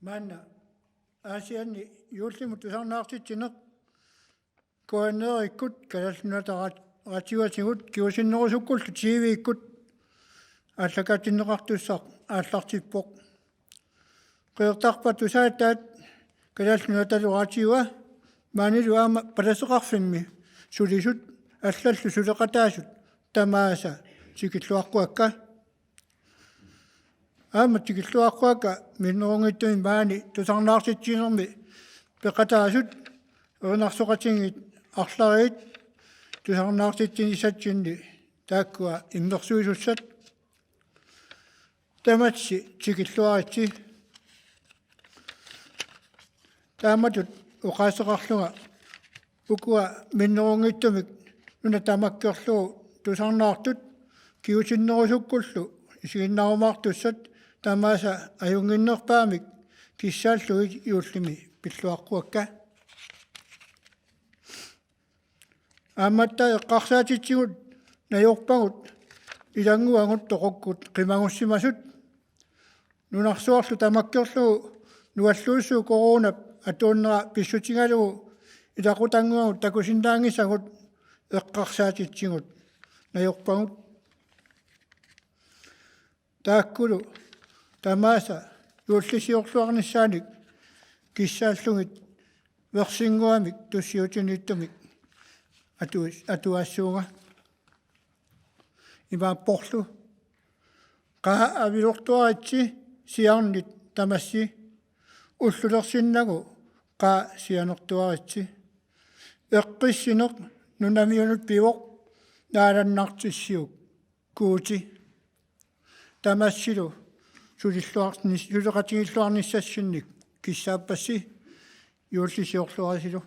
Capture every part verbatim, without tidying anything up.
Maanna Aasianni juullimut tusarnaartitsineq K N R-ikkut, Kalaallit Nunaata Rat-, Radioatigut, kingusinnerusukkullu T V-kkut aallakaatinneqartussaq aallartippoq. Qeqertarpat tusaataat Kalaallit Nunaatalu Radioa maanilu aamma palaseqarfimmi sulisut allallu suleqataasut tamaasa tikilluaqquakka. Aamma tikilluaqquakka minnerunngitsumik maani tusarnaartitsinermi peqataasut erinarsoqatigiit arlariit tusarnaartitsinissatsinni taakkua immersuisussat tamassi tikilluaritsi. Taamatut oqaaseqarlunga ukua minnerunngitsumik nuna tamakkerlugu tusarnaartut kingusinnerusukkullu isiginnaarumaartussat tamaasa ajunnginnerpaamik kissaallugit juullimi pilluaqquakka. Aammattaaq eqqarsaatitsigut najorpagut ilannguagut toqukkut qimagussimasut. Nunarsuarlu tamakkerlugu nualluussuup coronap atuunnera pissutigalugu ilaqutannguagut takusinnaanngisagut eqqarsaatitsigut najorpagut. Taakkulu tamaasa juullisiorluarnissaanik kissaallugit versinnguamik tussiutiniittumik atu-, atuaassuunga. Imaapporlu: Qaa avilortuaritsi siarnit tamassi, ullulersinnagu qaa sianertuaritsi. Eqqissineq nunamiunut pivoq, naalannartissiuk Guuti. Tamassilu sulilluarnis-, suleqatigiilluarnissassinnik kissaappassi, juullisiorluarisilu.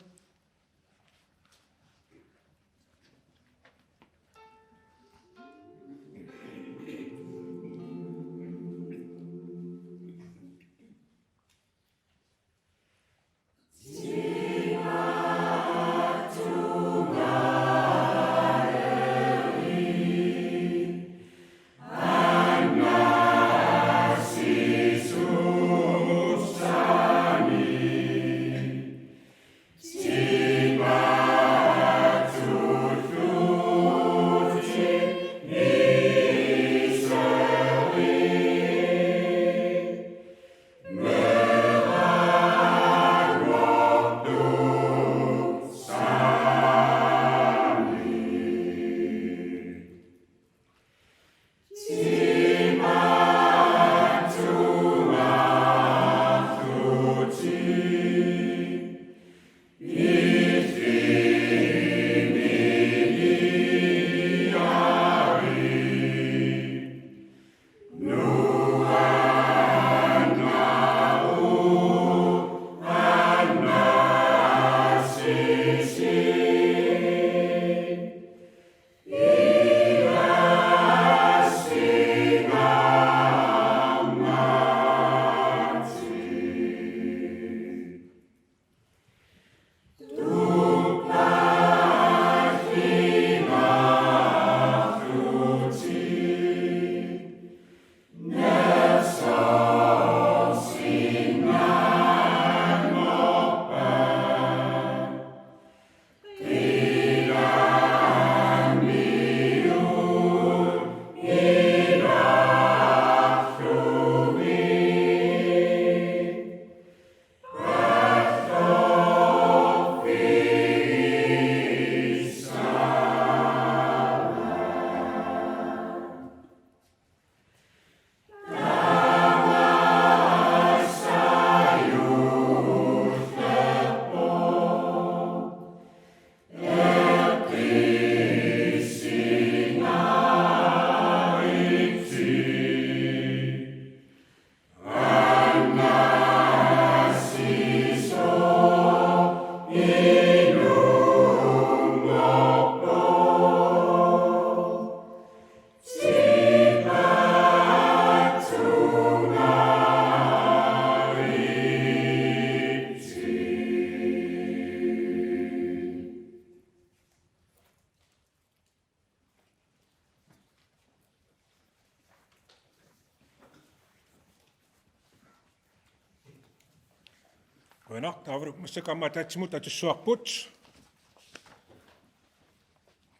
Qujanaq, taavalu massakkut aamma ataatsimut atussuarput.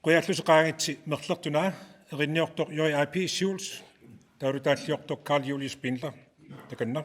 Qujallusi qaagitsi merlertunaa, erinniortoq J A P Siuls, taavalu taalliortoq Carl Julius Spindler, takanna.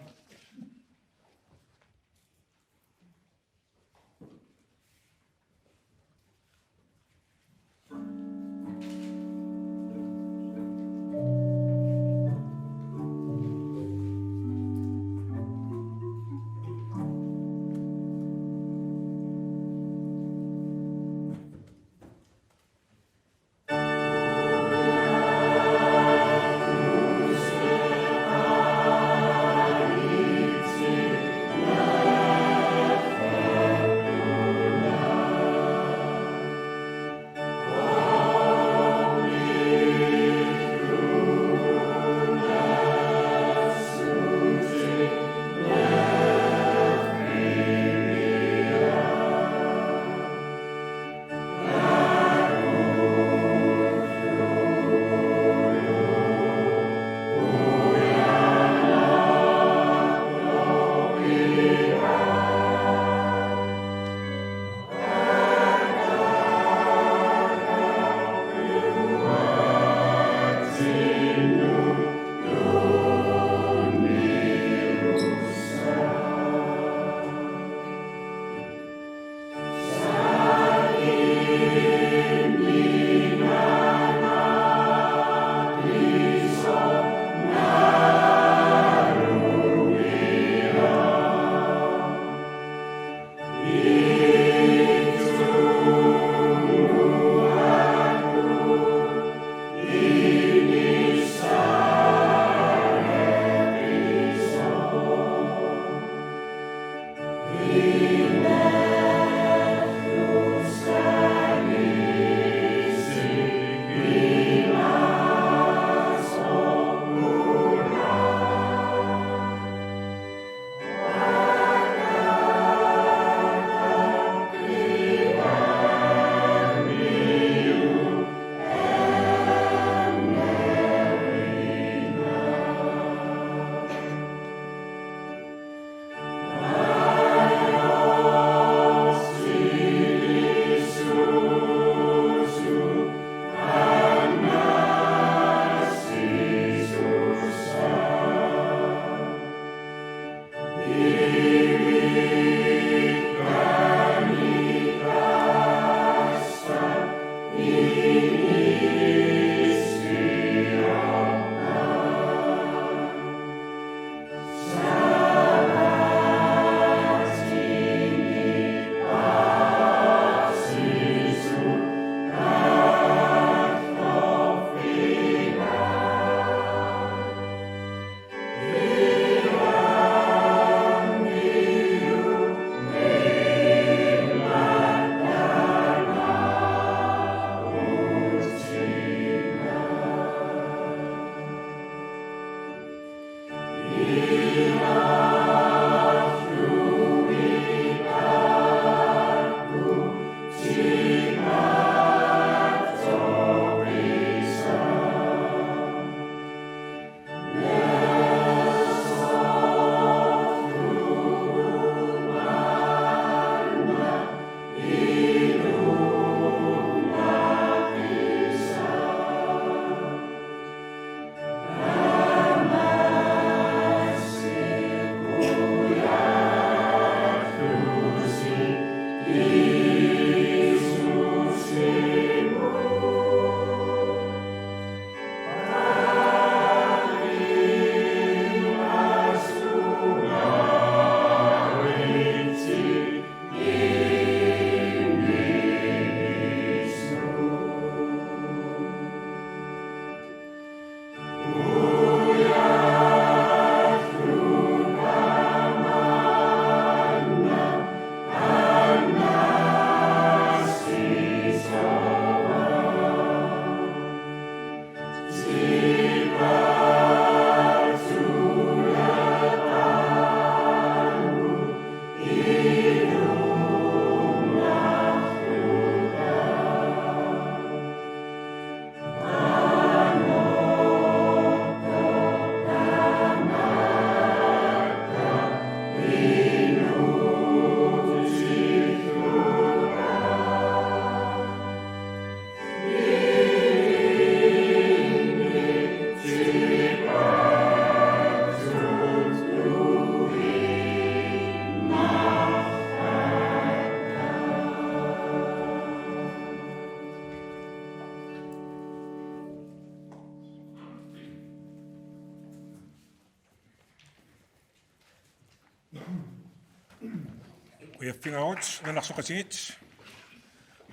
Qujaffigaagut, erinarsoqatigiit.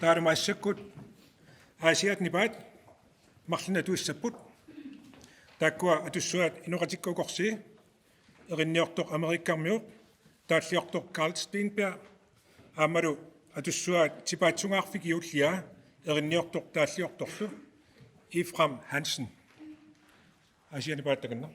Taavalu massakkut Aasiaat nipaat marlunnik atuissapput. Taakkua atussuaat inoqatikka ukorsii, erinniortoq Amerikkarmiut, taalliortoq Carl Steenberg, aammalu atussuaat tipaatsungaarfik juullia, erinniortoq taalliortorlu Ephraim Hansen. Aasiaat nipaat takanna.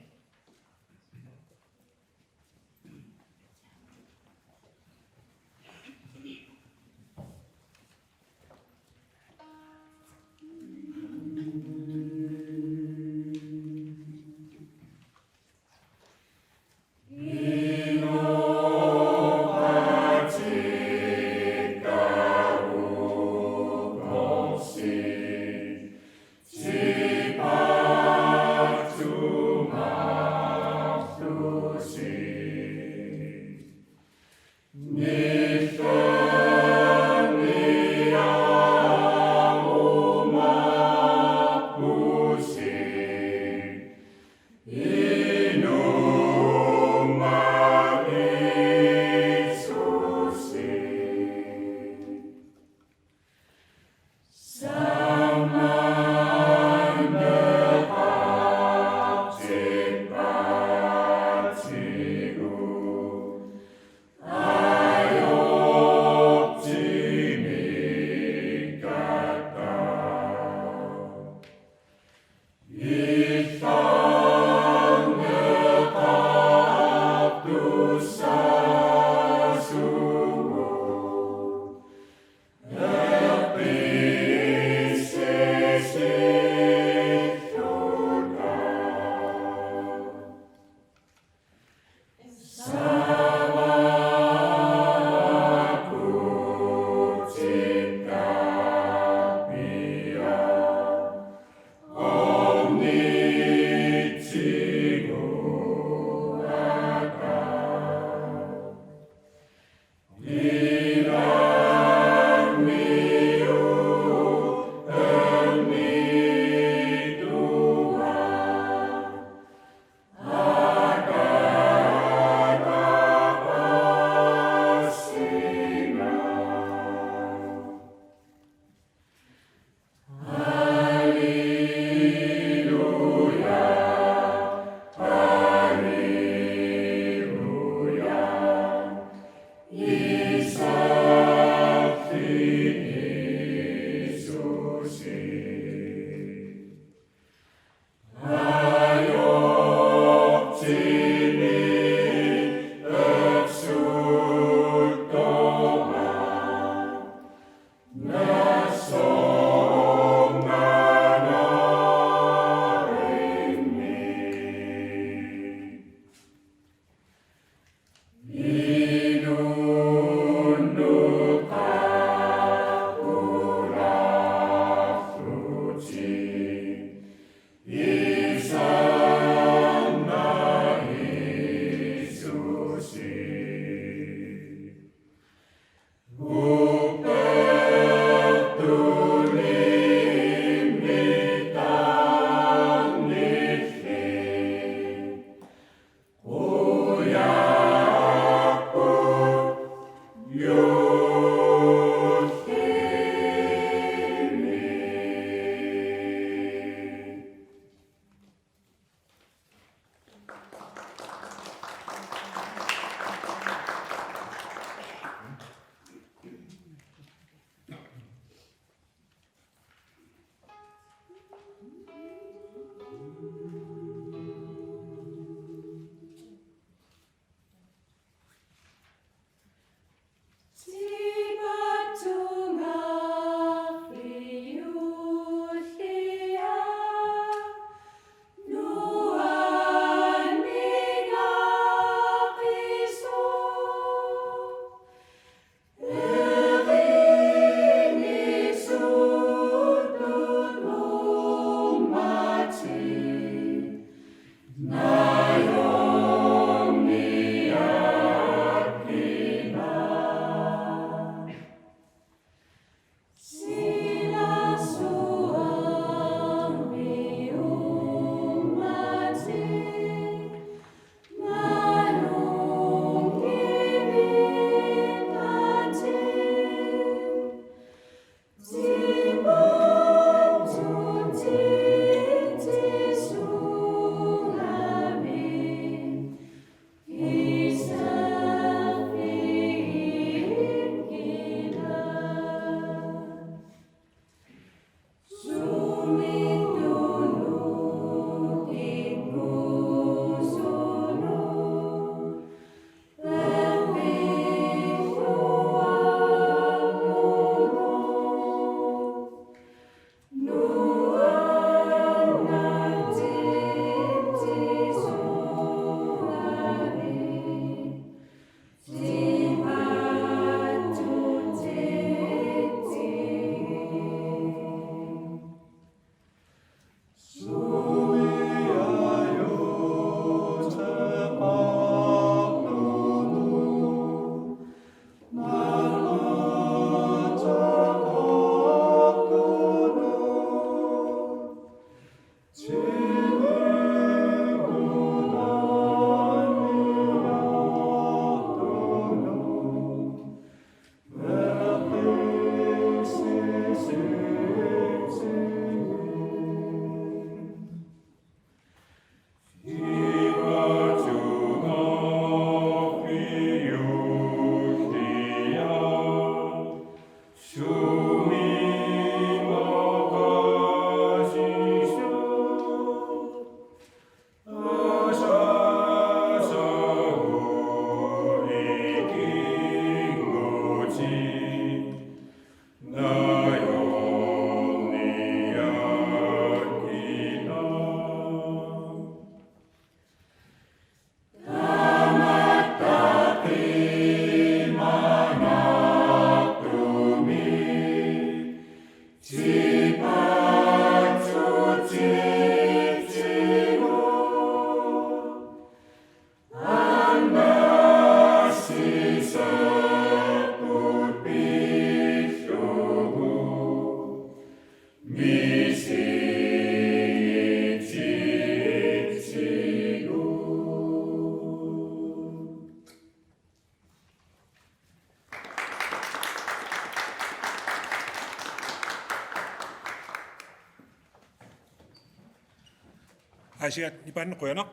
Aasiaat nipaannut qujanaq.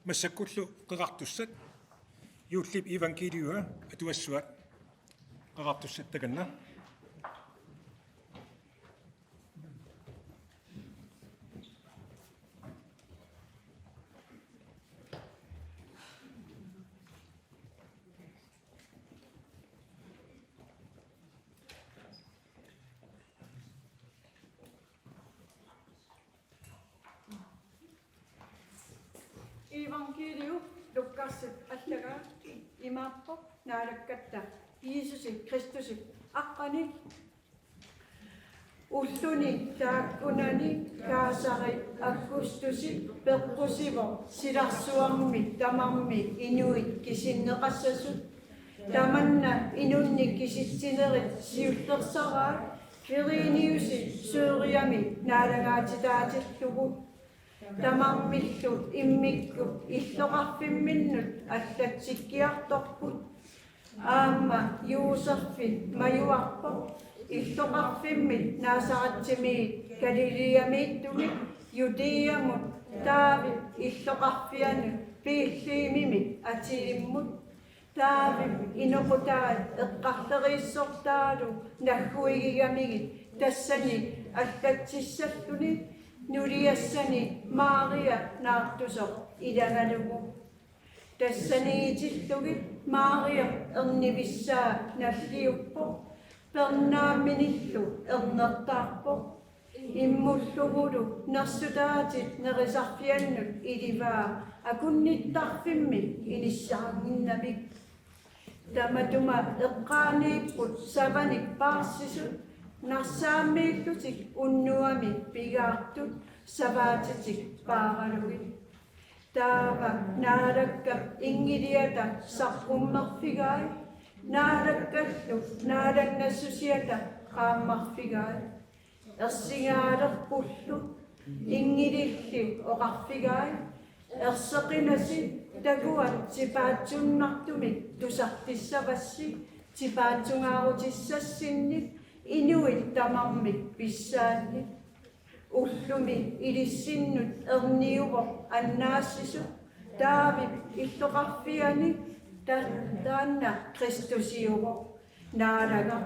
Massakkullu Qeqartussat, juullip iivangkiiliua atuassuat. Qeqartussat takanna. Iivangkiiliu Lukasip allagaa imaappoq: Naalakkatta Jiisusip Kristusip aqqani. Ulluni taakkunani Kaisari Augustusi peqqusivoq silarsuarmi tamarmi inuit kisinneqassasut. Tamanna inunnik kisitsinerit siullersaraat Kviriniusi Syyriami naalagaatitaatillugu. Tamarmillu immikkut illoqarfimminnut allatsikkiartorput. Aamma Juuserfi majuarpoq illoqarfimmit Nazaretimiit Galilæamiittumit Judæamut Daavip illoqarfianut Betlehemimit atilimmut. Daavip inoqutai eqqarleriissortaalu nagguigigamigit tassani allatsissalluni nuliassani Maria naartusoq ilagalugu. Tassaniitillugit Maria ernivissaa nalliuppoq, pernaamminillu ernertaarpoq. Immullugulu nersutaatit nerisarfiannut ilivaa akunnittarfimmi inissaannginnamik. Tamatuma eqqaaniipput savanik paarsisut, narsaammiillutik unnuami pigaartut savaatitik paaralugit. Taava Naalakkap inngiliata saqqummerfigai, Naalakkallu naalannassusiata qaammarfigai. Ersigaaleqqullu inngililli oqarfigai: Erseqinasi takuat tipaatsunnartumik tusartissavassi tipaatsugaarutissassinnik inuit tamarmik pissaannik. Ullumi ilissinnut erniuvoq annaassisup Daavip illoqarfiani, ta-, taanna Kristusiuvoq, Naalagaq.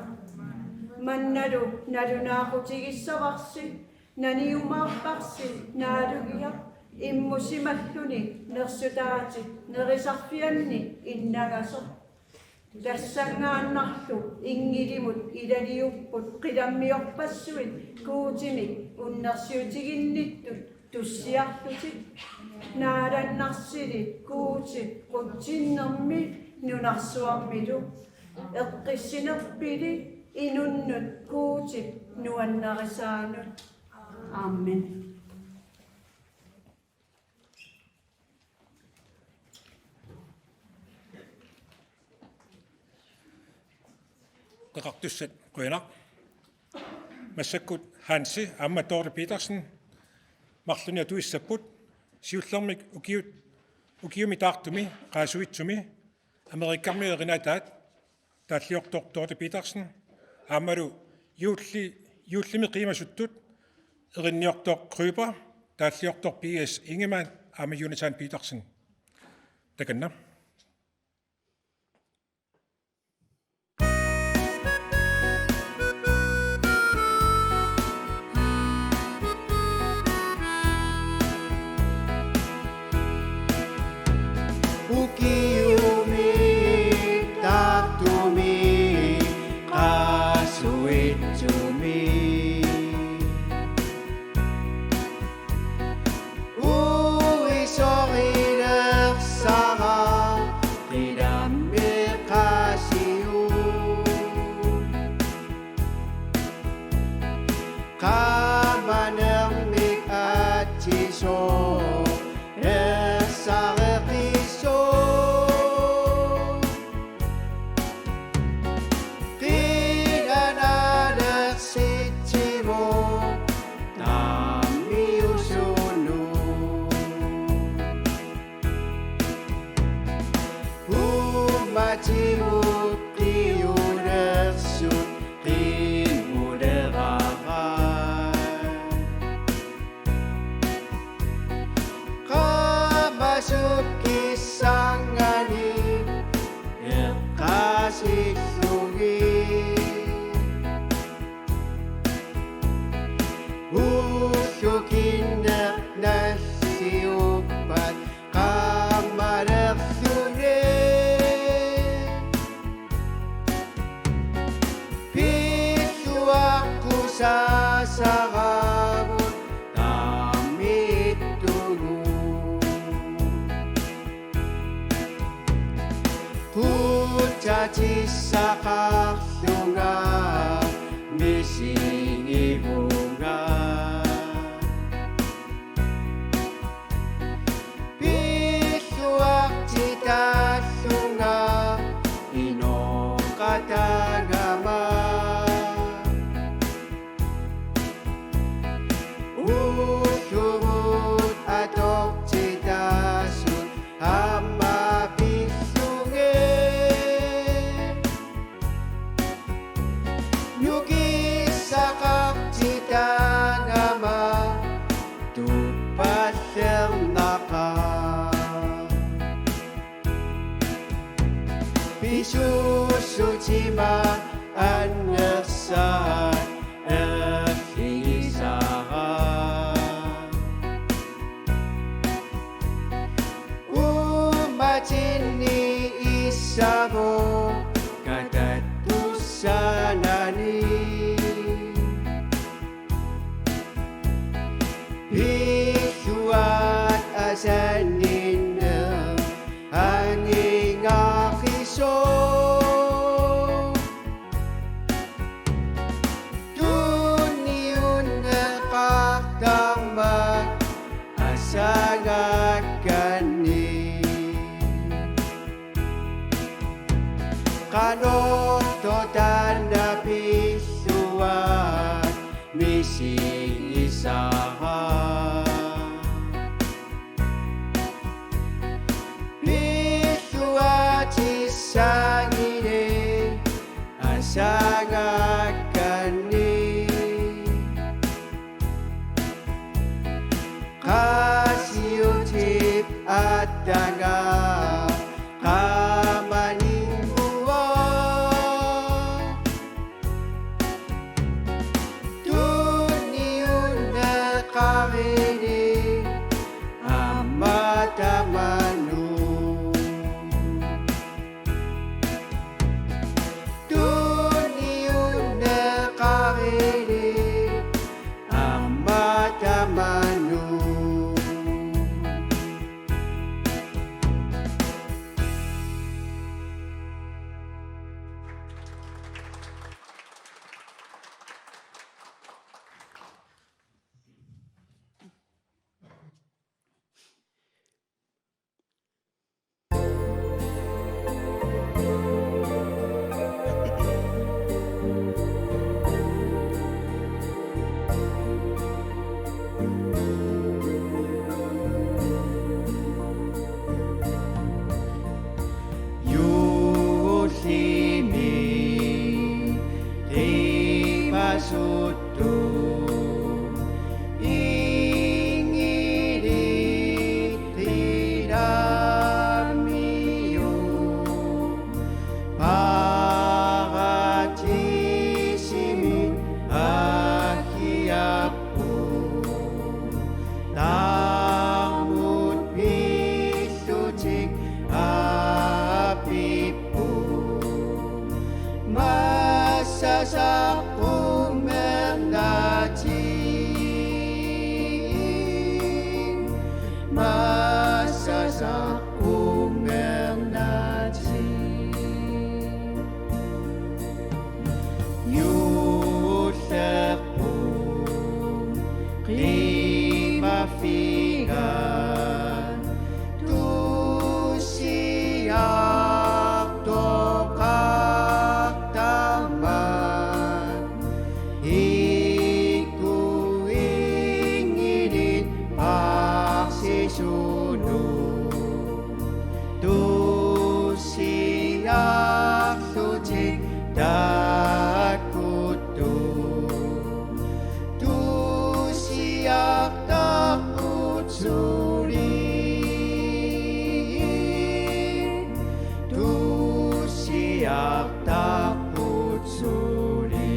Mannalu nalunaaqutigissavassi, naniumaarparsi naalugiaq immusimalluni nersutaatit nerisarfianni innagasoq. Tassanngaannarlu inngilimut ilaliupput qilammiorpassuit Guutimik unnersiutiginnittut tussiarlutik. Naalannarsilik Guutip qutsinnermi nunarsuarmilu, eqqissinerpilik inunnut Guutip nuannarisaanut. Amen. Qeqartussat qujanaq. Massakkut Hansi aamma Dorte Petersen marlunnik atuissapput. Siullermik ukiut-, ukiumi taartumi, qaasuitsumi, Amerikkarmi erinaataat taalliortoq Dorte Petersen, aammalu juulli-, juullimi qiimasuttut erinniortoq Kryber, taalliortoq P S Ingemann aamma Jonathan Petersen. Takanna. Ukiumi taartumi qaasuitsumi. Uisorilersara qilammiqaasiu. Qamanermik atsisoq ersareqisoq. Qilanalersitsimoq tammiusunut. Uummatimut qiulersut qimmuleraat. Tissaqarlunga misigivunga. Pilluartitallunga inoqataagama. Ulluvut atortitasut aamma pillugit. Nukissaqartitaagama tuppallernaqaaq. Pisussutima annersaat erligisara. Uummatinni issavoq katattussaanani. Pilluaat asanninneq angingaqisoq. Tunniunneqartarmat asangakkanni. Qanortoq taanna pilluaat misigisara. Pilluaatissagini asangakkanni. Qassiutip aatsaanga qaamaninnguaq. Tunniunneqarini aamma tamanut. Tunniunneqarini aamma tamanut. Juullimi qimasuttut inngiliinnarmiut paradisimi ahiapput. Taarmut pillutik aappipput. Massakkut saqqummernatik. Massakkut saqqummernatik. Juullerput qimaffiga tussiartoqartarmat. Ikkuinngillit paarsisunut tussiarlutik taakkutut. Tussiartarput suli. Tussiartarput suli.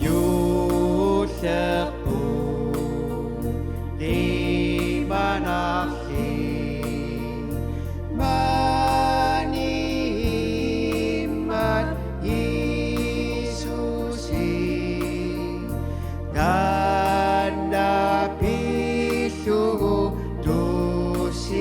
Juullerput qimanarli maani immat Jiisusi. Taanna pillugu tussiarput.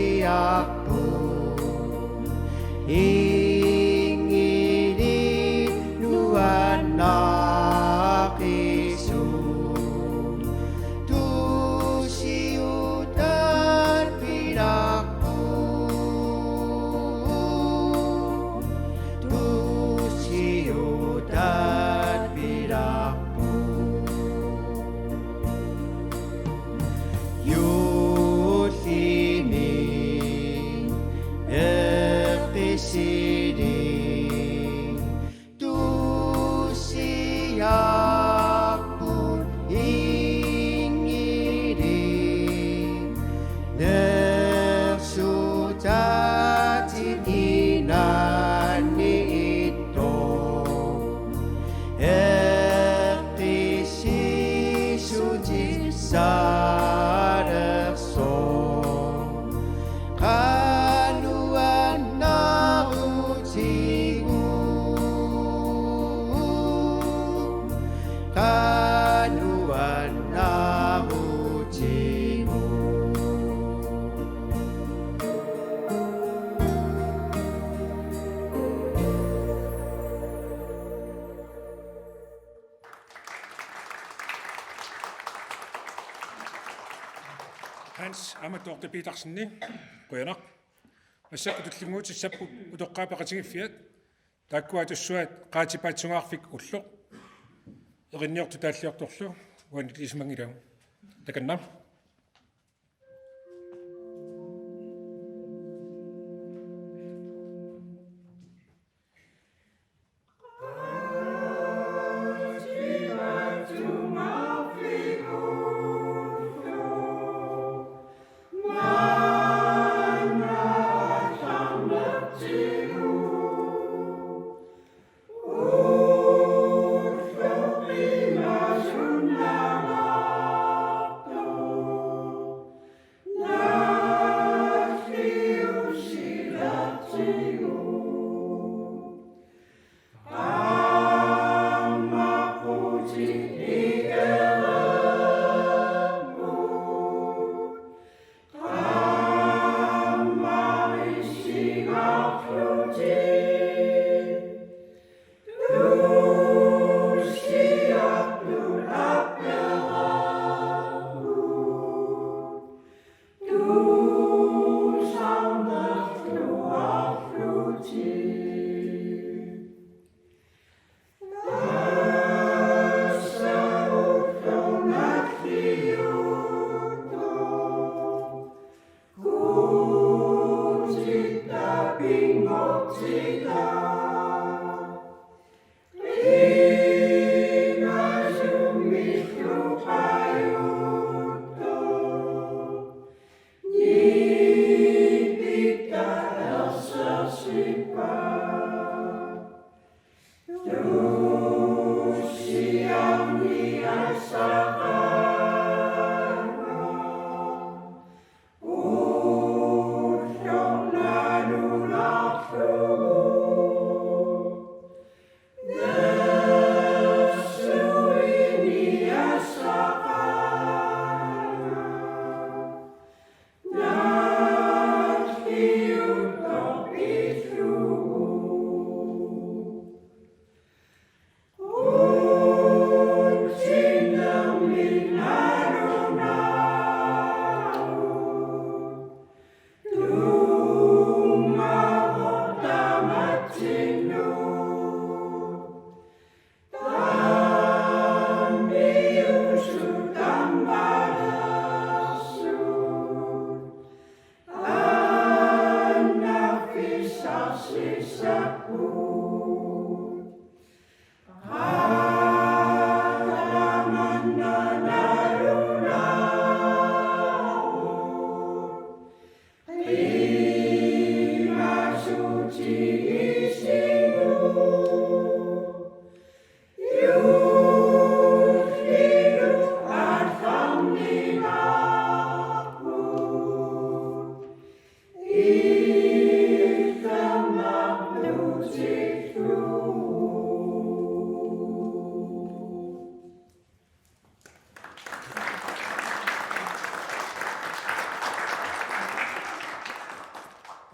Hans aamma Dorthe Petersen, qujanaq. Massakkut tullinnguutissapput utoqqaat peqatigiiffiat, taakkua atussuaat Qaatipaatsugaarfik Ulloq, erinniortut taalliortorlu uaniittisimanngillat. Takanna.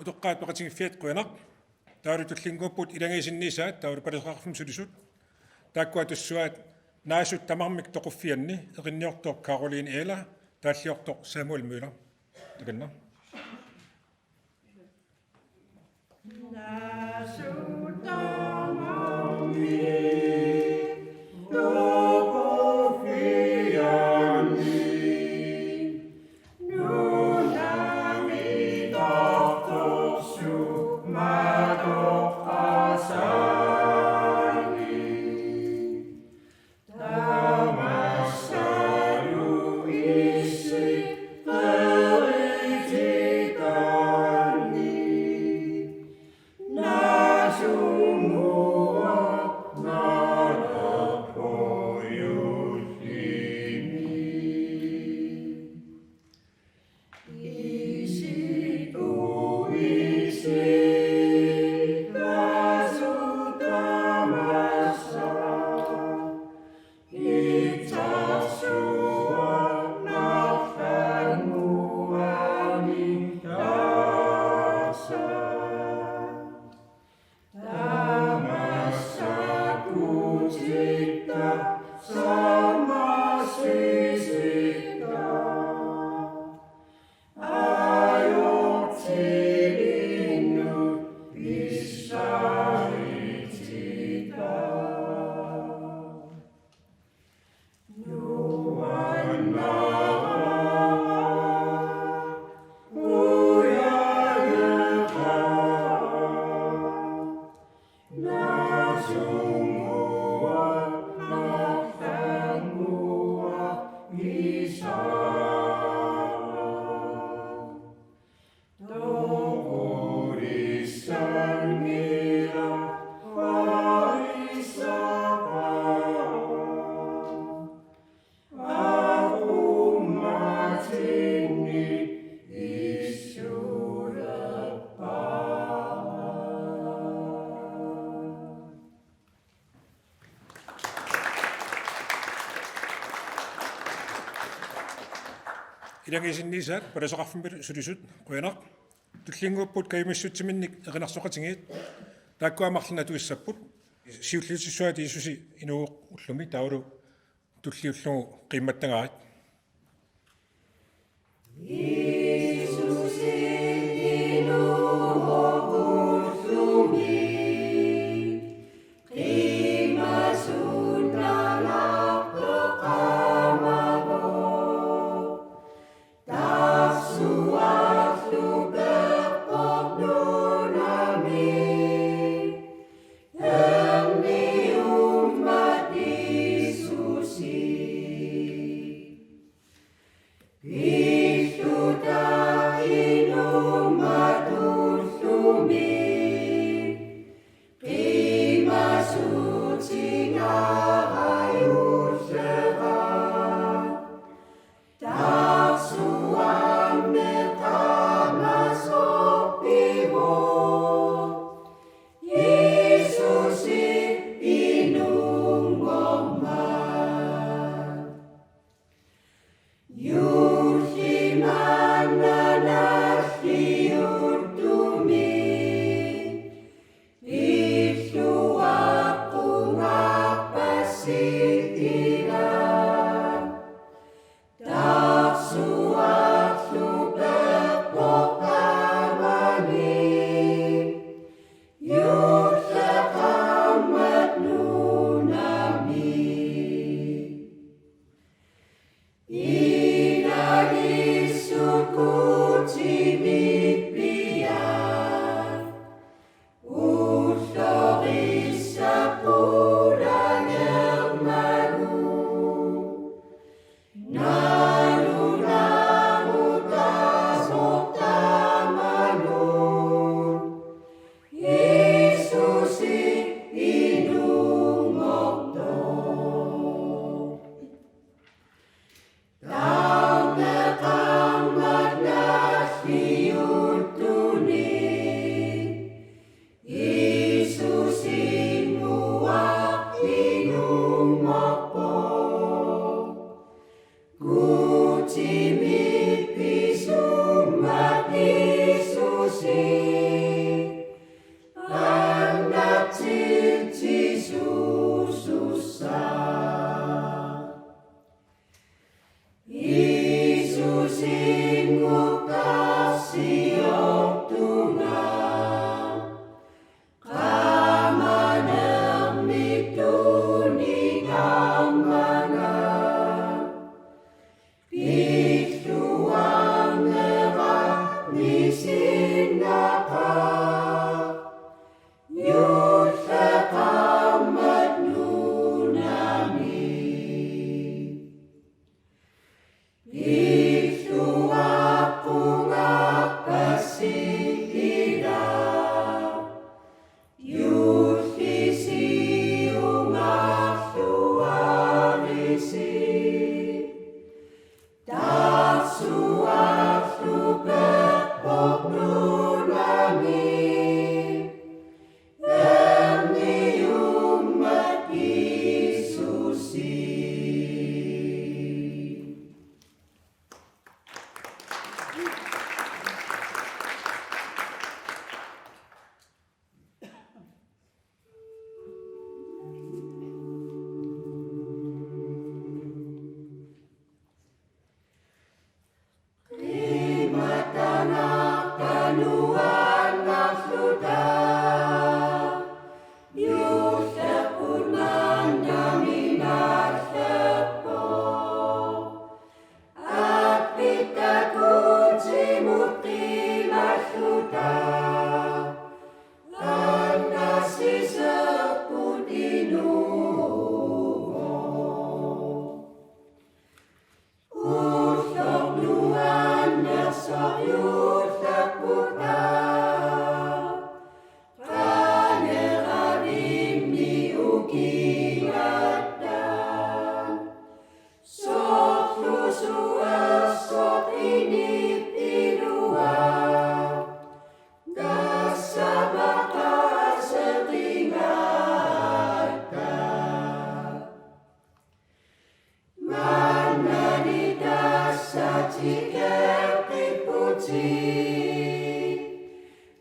Utoqqaat peqatigiiffiat, qujanaq. Taavalu tullinnguupput ilagiit sinniisaat, taavalu Paleqarfimmi sulisut. Taakkua atussuaat Naasut tamarmik toquffianni, erinniortoq Caroline Ehler, taalliortoq Samuel Møller. Takanna. Ilagiisinniisaat palasoqarfimmit sulisut qujanaq. Tullinnguupput kajumissutsiminnik erinarsoqatigiit. Taakkua marlunnik atuissapput. Siulliutissuaat Jiisusi inuuvoq ullumi taavalu tulliullugu qiimmattagaarit.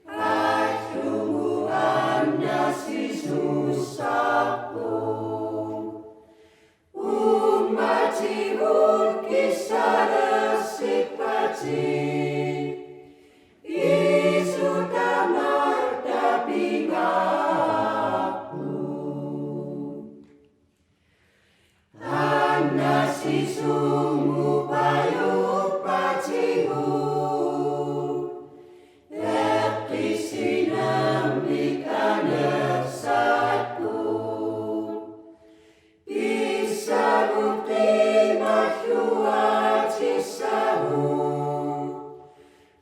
Pallugu annassisussarput. Uummativut kissalersippati. Iisut tamarmik pingaarput. Annassisunnguuppatigu. Eqqissinermik anersarput. Pissagut qiimmaluatissagut.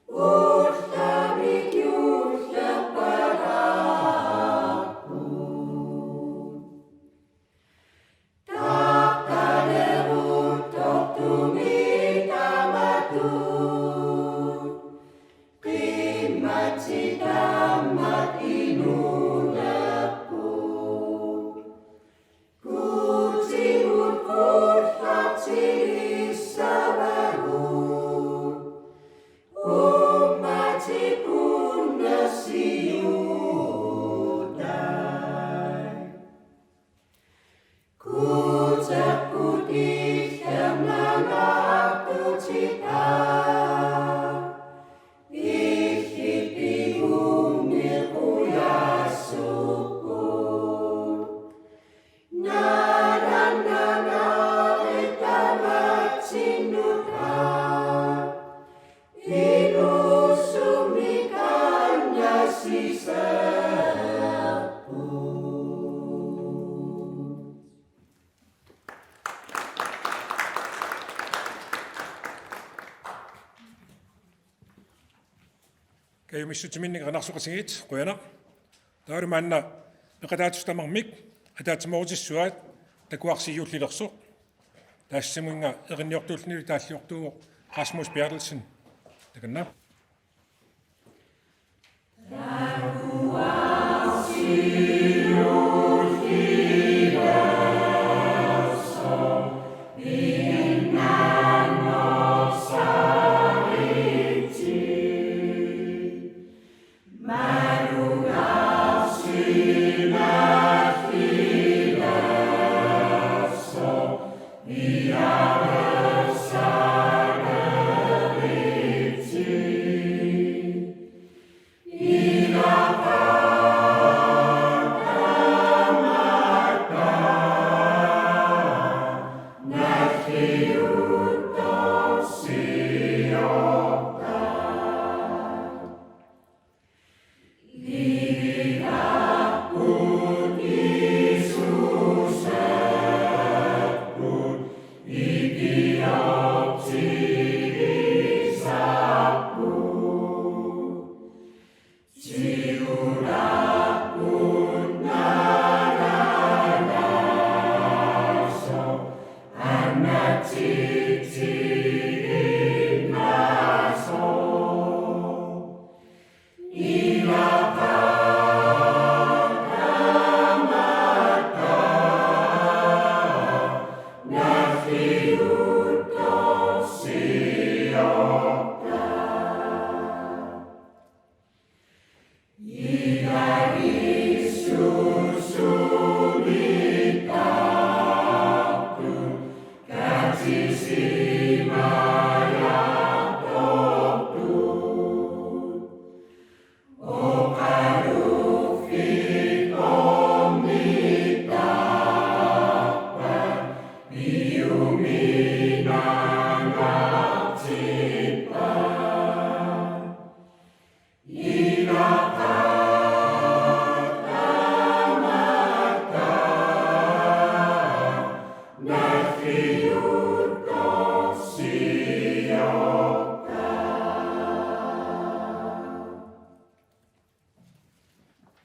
Ullamik juullerpalaarput. Taqqaleruttortumik tamatut. Qiimmatit tamarmik inuulerput. Guutimut qullartilissavagut. Uummatit unnersiutai. Guuterput illernaartutitaa. Illit pigummequjassuupput. Naalaannaarit tamatsinnut. Inuusumik annassiserput. Kajumissutiminnik erinarsoqatigiit, qujanaq. Taavalu maanna peqataatissat tamarmik ataatsimoorutissavaat, takuarsi juullilersoq. Taassuminnga erinniortuullunilu taalliortuuvoq Rasmus Berthelsen. Takanna.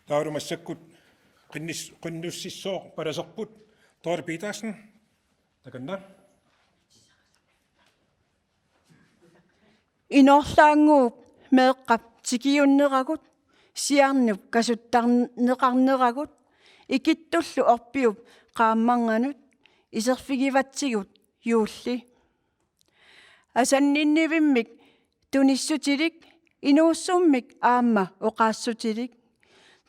Taavalu massakkut qinnis-, qinnussissooq palaserput Dorthe Petersen. Takanna. Inorlaannguup meeqqap tikiunneragut, siarnup kasuttarneqarneragut, ikittullu orpiup qaammarnganut iserfigivatsigut juulli. Asanninnivimmik tunissutilik, inuussummik aamma oqaassutilik,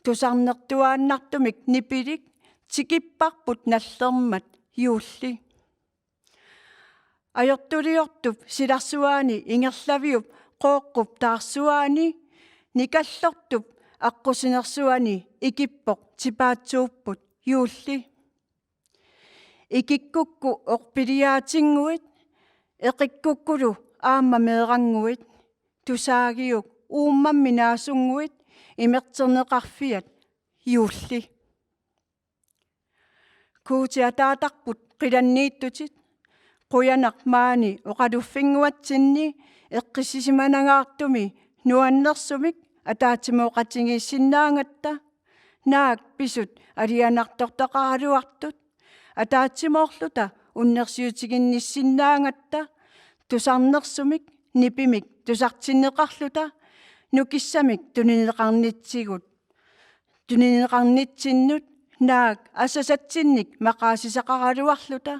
tusarnertuaannartumik nipilik, tikipparput nallermat juulli. Ajortuliortup silarsuaani ingerlaviup Qooqqup taarsuaani, nikallortup aqqusinersuani ikippoq tipaatsuupput juulli. Ikikkukku orpiliaatinnguit, eqikkukkulu aamma meerannguit, tusaagiuk uummammi naasunnguit, imerterneqarfiat juulli. Guuti ataatarput qilanniittutit, qujanaq maani oqaluffinnguatsinni eqqissisimanangaartumi nuannersumik ataatsimooqatigiissinnaagatta, naak pisut alianartortaqaraluartut, ataatsimoorluta unnersiutiginnissinnaagatta, tusarnersumik nipimik tusartinneqarluta, nukissamik tunineqarnitsigut, tunineqarnitsinnut, naak asasatsinnik maqaasisaqaraluarluta,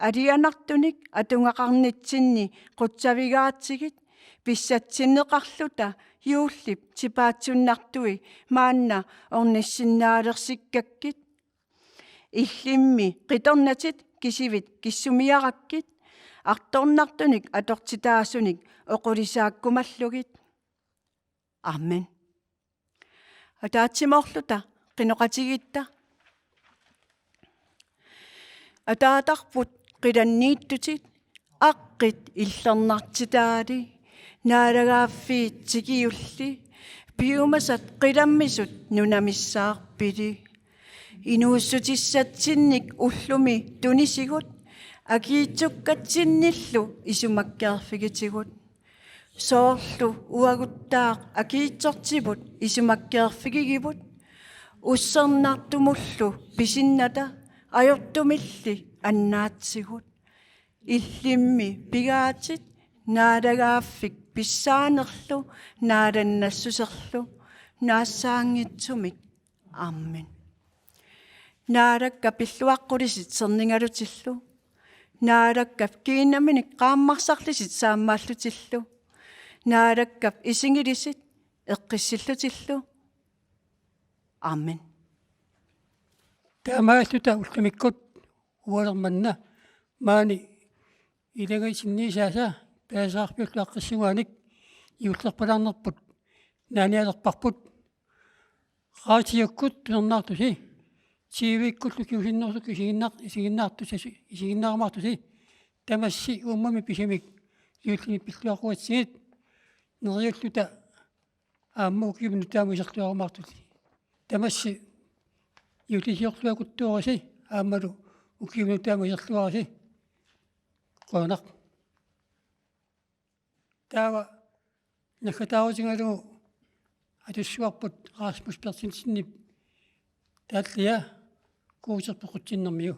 alianartunik atugaqarnitsinni qutsavigaatsigit, pissatsinneqarluta juullip tipaatsunnartui maanna ornissinnaalersikkakkit. Illimmi qitornatit kisivit kissumiarakkit, artornartunik atortitaasunik oqulisaakkumallugit. Amen. Ataatsimoorluta qinoqatigiitta. Ataatarput qilanniittutit, aqqit illernartitaali, naalagaaffiit tikiulli, piumasat qilammisut nunamissaarpili. Inuussutissatsinnik ullumi tunisigut, akiitsukkatsinnillu isumakkeerfigitigut. Soorlu uaguttaaq akiitsortiput isumakkeerfigigivut, ussernartumullu pisinnata ajortumilli annaatsigut. Illimmi pigaatit, naalagaaffik pissaanerlu naalannassuserlu naassaanngitsumik. Amen. Naalakkap pilluaqqulisit sernigalutillu, Naalakkap kiinnaminik qaammarsarlisit saammaallutillu, Naalakkap isigilisit eqqissillutillu. Amen. Taamaalluta ullumikkut uagut manna maani ilagisinniisaasa paasisaqarfiullu aaqqissuugaannik juullerpalaarnerput naanialerparput. Raatiukkut tusarnaartusi, T V-kkullu kingusinnerusukkut isiginnaar-, isiginnaartusi, isiginnaarumaartusi, tamassi uummammi pisumik juullimi pilluaqquatsigit, neriulluta aamma ukiumut nutaamut iserluarumaartusi. Tamassi juullisiorluakuttoorisi aammalu ukiumut nutaamut iserluarisi. Qujanaq. Taava naggataarutigalugu atussuarput Rasmus Berthelsenip taallia Guuterput qutsinnermiu.